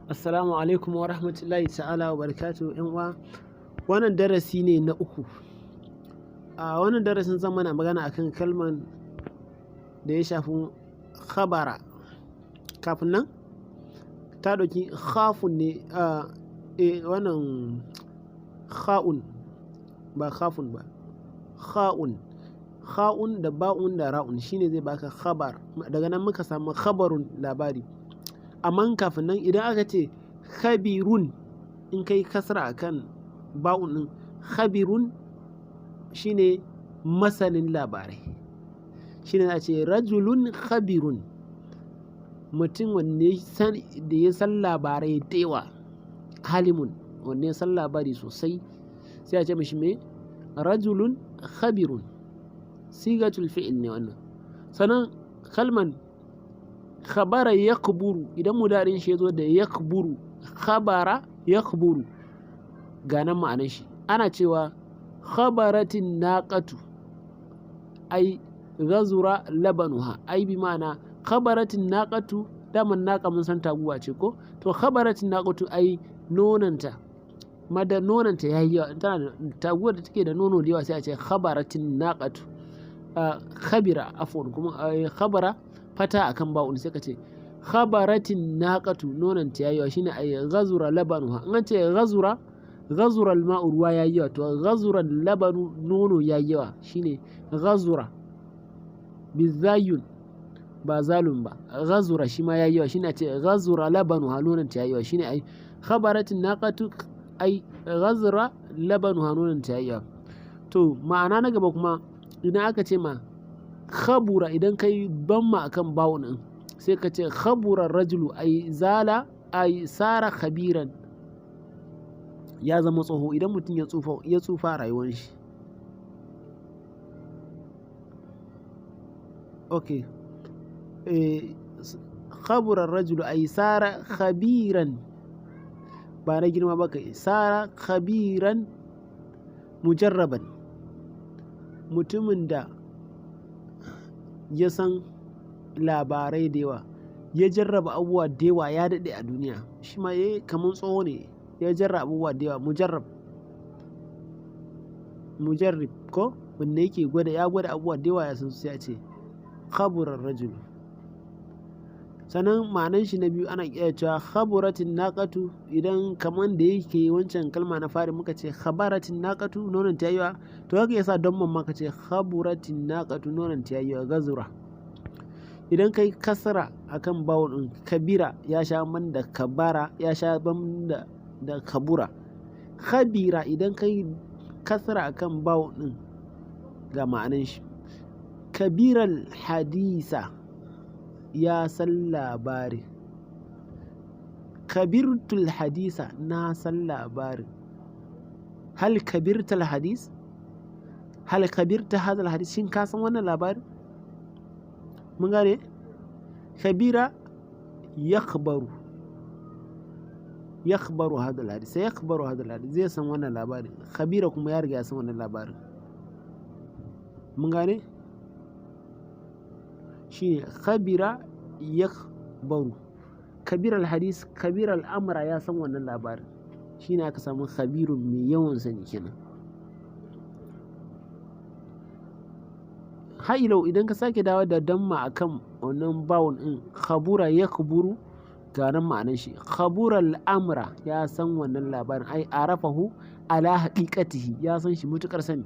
Assalamu alaikum wa rahmatullahi ta'ala wa barakatuhu, ‘yan uwa. Wannan darasi ne na uku. A wannan darasin zan mana magana akan kalman da ya shafi khabara. Kafin nan, ta ɗauki khafun ne, wannan kha'un, ba khafun ba, kha'un, kha'un da ba'un da ra'un shine zai baka khabar. Daga nan muka samu khabarun, labari. Amma kafin nan, idan aka ce khabirun, in kai kasra akan ba'un ɗin, khabirun shine masanin labarai. Shine za a ce rajulun khabirun, mutum wanda da ya san labarai da yawa, halimun, wanda ya san labari sosai, sai a ce mishi me? Rajulun khabirun. Sigatul fi'il ne wannan. Sannan kalman khabara yakburu, idan mudarin shi ya zo da yakburu, khabara yakburu, ga nan ma'anar shi. Ana cewa khabaratin naqatu ai ghazura labanuha, ai bi ma'ana khabaratin naqatu, daman naqa mun san taguwa ce ko? To, khabaratin naqatu ai nonanta, mada nonanta yayi yawa. Tana da taguwar da take da nono da yawa, sai a ce khabaratin naqatu, khabira, afwan, kuma khabara fata akan ba'un, sai ka ce khabaratin naqatu, nonanta yayi yawa, shine ai ghazura labanuha. In an ce ghazura, ghazura al-ma'u, ruwa yayi yawa, to ghazura labanu, nono yayi yawa, shine ghazura bizayun, ba zalun ba. Ghazura shi ma yayi yawa, shine a ce ghazura labanuha, nonanta yayi yawa, shine ai khabaratin naqatu ai ghazura labanuha, nonanta yayi yawa. To, ma'ana na gaba kuma, idan aka ce ma khabura, idan kai damma akan bawun din, sai ka ce khabura rajulu ai zala, ai sara khabiran, ya zama tsoho. Idan mutum ya tsufa, ya tsufa rayuwar shi. Okay, khabura rajulu ai sara khabiran, ba na girma ba kai, sara khabiran mujarraban, mutumin da ya san labarai da yawa, ya jarraba abubuwa da yawa, ya daɗe a duniya, shi ma yayi kamar tsoho ne, ya jarraba abubuwa da yawa, mujarrab, mujarrib ko wanda yake gwada, ya gwada abubuwa da yawa, ya san su, sai a ce khaburar rajulu. Sannan ma'anan shi na biyu, ana iya cewa khaburatin naqatu, idan kaman da yake wancan kalma na fari muka ce khabaratin naqatu, nonon ta yawa, to haka yasa don mamma ka ce khaburatin naqatu, nonon ta yawa, gazura. Idan kai kasra akan bawun din, kabira ya sha man da kabara, ya sha ban da kabura. Khabira, idan kai kasra akan bawun din, ga ma'anan shi: kabiral hadisa, ya san labari. Kabirtul hadisa, na san labarin. Hal kabirtal hadis? Hal kabirta hadal hadis? Shin ka san wannan labarin? Mun gane? Kabira yakhbaru, yakhbaru hadal hadis, sai yakhbaru hadal hadis, zai san wannan labarin. Khabira kuma ya riga ya san wannan labarin. Mun gane? Shine khabira yakhbaru, kabir al-hadis, kabir al-amra, ya san wannan labarin. Shine aka samu khabirun, mai yawan sani kenan. Ha'ilau, idan ka sake dawo da damma akan wannan bawun din, khabura yakhburu, ga nan ma'anar shi: khabura al-amra, ya san wannan labarin, ai arafahu ala haqiqatihi, ya san shi mutukar sani.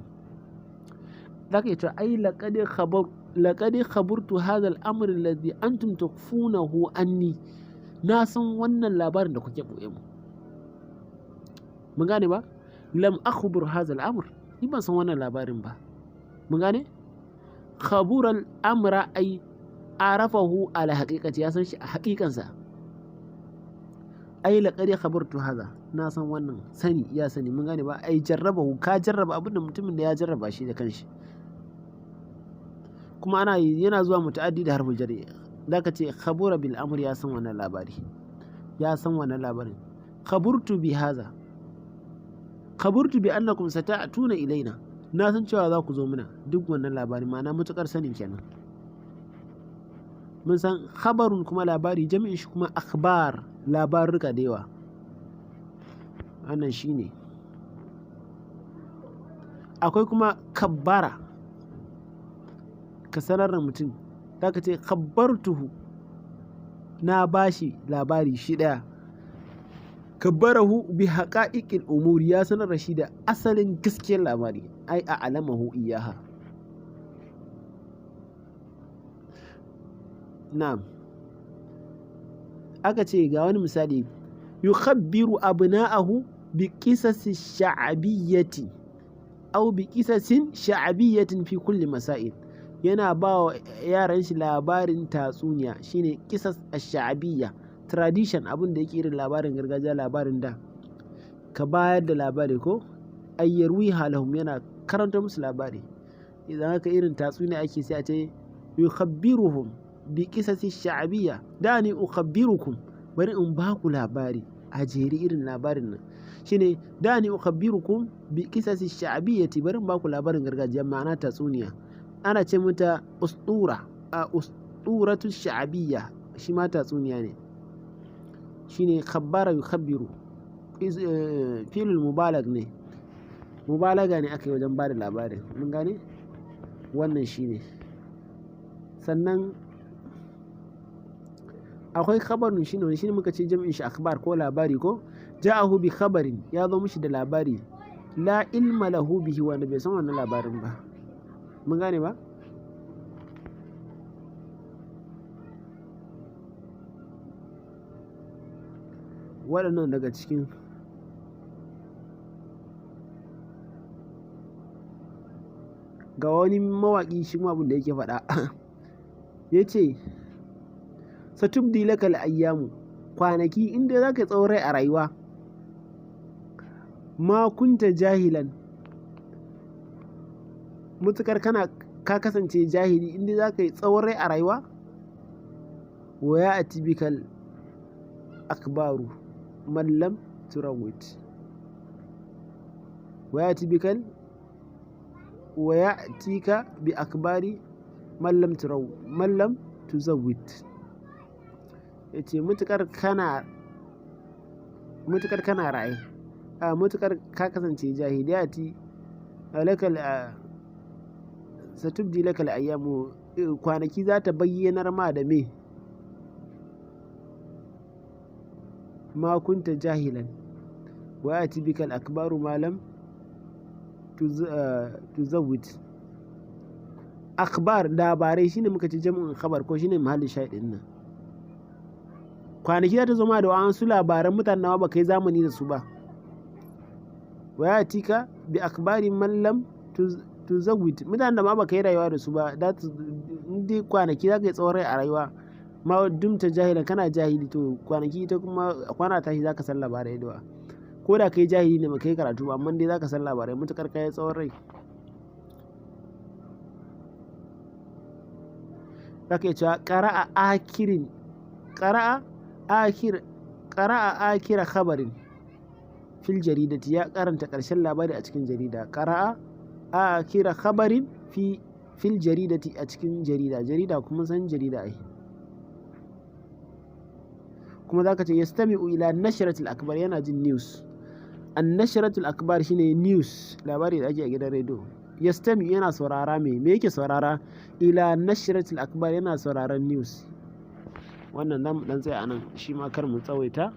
Zaka iya cewa ai laqad khabar, laqad khaburtu hadha al-amr alladhi antum tukhfunahu anni, na san wannan labarin da kuke boye mu. Mun gane ba? Lam akhbur hadha al-amr, ni ban san wannan labarin ba. Mun gane? Khabura al-amra ay arafahu ala haqiqati, ya san shi a haƙiƙansa. Ai laqad khabartu hadha, na san wannan sani, ya sani. Mun gane ba? Ai jarrabahu, ka jarraba abin da mutumin da ya jarraba shi da kanshi. Kuma ana yana zuwa muta'addi da harfin jarri. Zaka ce khabura bil amr, ya san wannan labari, ya san wannan labarin. Khaburtu bi hadha, khaburtu bi annakum sata'tuna ilaina, na san cewa za ku zo muna. Duk wannan labarin ma'ana mutukar sanin kenan. Mun san khabarun kuma labari, jami'in shi kuma akhbar, labaruka da yawa. Wannan shine. Akwai kuma kabbara, ka sanar da mutum, zaka ce khabbartuhu, na bashi labari shi ɗaya. Kabbarahu bi haqa'iqil umuri, ya sanar da shi da asalin gaskiyar labari, ai a alamahu iyaha. Na'am. Aka ce ga wani misali, yukhabbiru abna'ahu bi qisasi sha'abiyyati aw bi qisasin sha'abiyyatin fi kulli masail. Yana ba wa yaran shi labarin tatsuniya, shine qisas ash-sha'abiyya, tradition, abin da yake irin labarin gargajiya, labarin da ka bayar da labari ko ayyarwiha lahum, yana karanta musu labari. Idan haka irin tatsuniya ake, sai a ce yukhabbiruhum bi qisasi sha'abiyya, dani ukhabbirukum, bari in ba ku labari a jere irin labarin nan, shine dani ukhabbirukum bi qisasi sha'abiyyati, bari in ba ku labarin gargajiya, ma'ana tatsuniya. Ana ce mata ustura, a usturatu sha'abiyya, shi ma tatsuniya ne. Shine khabbara yukhabbiru, filul mubalag ne, mubalaga ne aka yi wajen ba da labarin. Mun gane wannan shine. Sannan akwai khabarun, shine wani, shine muka ce jam'in shi akhbar ko labari ko. Ja'ahu bi khabarin, ya zo mishi da labari, la ilma lahu bihi, wanda bai san wannan labarin ba. Mun gane ba? Waɗannan daga cikin ga wani mawaƙi shi kuma abin da yake faɗa, ya ce satubdi laka ayyamu, kwanaki inda za ka tsawon rai a rayuwa, ma kunta jahilan, mutukar kana ka kasance jahili, inda za ka yi tsawon rai a rayuwa, wa ya atibikal akbaru man lam turawit, wa ya atibikal wa ya atika bi akbari man lam turaw man lam tuzawwid. Yace mutukar kana raye, a mutukar ka kasance jahiliyati, lakal satubdi lakal ayyamu, kwanaki za ta bayyanar ma da me ma kunta jahilan, wa yati bikal akbaru ma lam tuzawwid. Akhbar labarai, shine muka ce jam'in khabar ko shine mahallin shahidin nan. Kwanaki za ta zama da wa'ansu labaran mutanen ba kai zamani da su ba. Wa yatika bi akbari man lam tuzawwid, mutanen da ma ba kai rayuwa da su ba, in dai kwanaki za ka yi tsawon rai a rayuwa, ma dumta jahilan, kana jahili, to kwanaki ita kuma kwana tashi za ka san labarai da yawa. Ko da kai jahili ne ba kai karatu ba, amma dai za ka san labarai mutukar ka yi tsawon rai. Za ka iya cewa qara'a akirin, qara'a akir, qara'a akira khabarin fil jaridati, ya karanta ƙarshen labari a cikin jarida. Qara'a akira khabarin fi fil jaridati, a cikin jarida. Jarida kuma san jarida ai. Kuma zaka ce yastami'u ila nashratil akbar, yana jin news. An nashratul akbar shine news, labari da ake a gidan rediyo. Yastami yana saurara, me yake saurara? Ila nashratil akbar, yana sauraron news. Wannan zamu dan tsaya anan, shi ma kar mu tsawaita.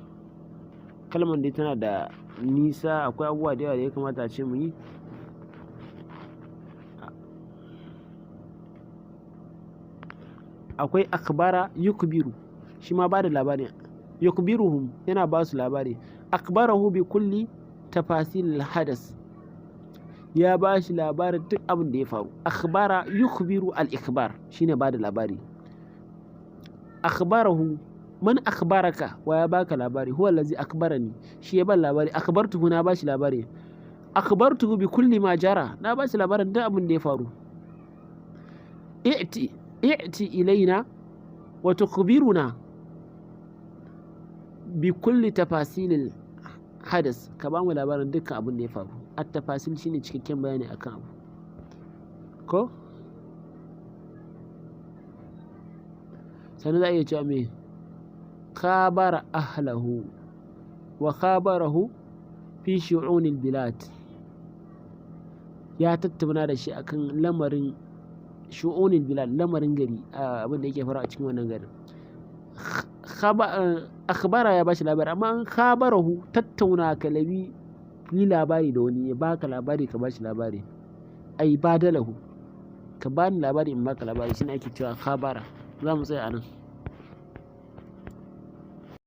Kalmar dai tana da nisa, akwai abubuwa da yawa da ya kamata a ce mu yi. Akwai akbara yukbiru, shi ma ba da labari. Yukbiruhum yana ba su labari. Akbarahu bi kulli tafasil hadas, ya ba shi labarin duk abin da ya faru. Akhbara yukbiru al-ikhbar shine ba da labari. Akhbarahu man akhbaraka, wa ya baka labari? Huwa allazi akhbarani, shi ya ban labari. Akhbartuhu, na ba shi labari. Akhbartuhu bi kulli ma jara, na ba shi labarin duk abin da ya faru. I'ti i'ti ilaina wa tukhbiruna bi kulli tafasilil hadas, ka ba mu labarin dukkan abin da ya faru. At-tafasil shine cikakken bayani akan abu. Ko? Sannan za a iya cewa me? Khabara ahlahu wa khabarahu fi shu'unil bilad. Ya tattauna da shi akan lamarin shu'unil bilad, lamarin gari, abin da yake faruwa a cikin wannan garin. Akhbara ya bashi labari, amma an khabarahu tattauna, kalabi yi labari da wani, ya baka labari, ka bashi labari, ai badalahu, ka bani labari in baka labari, shine ake cewa khabara. Za mu tsaya a nan.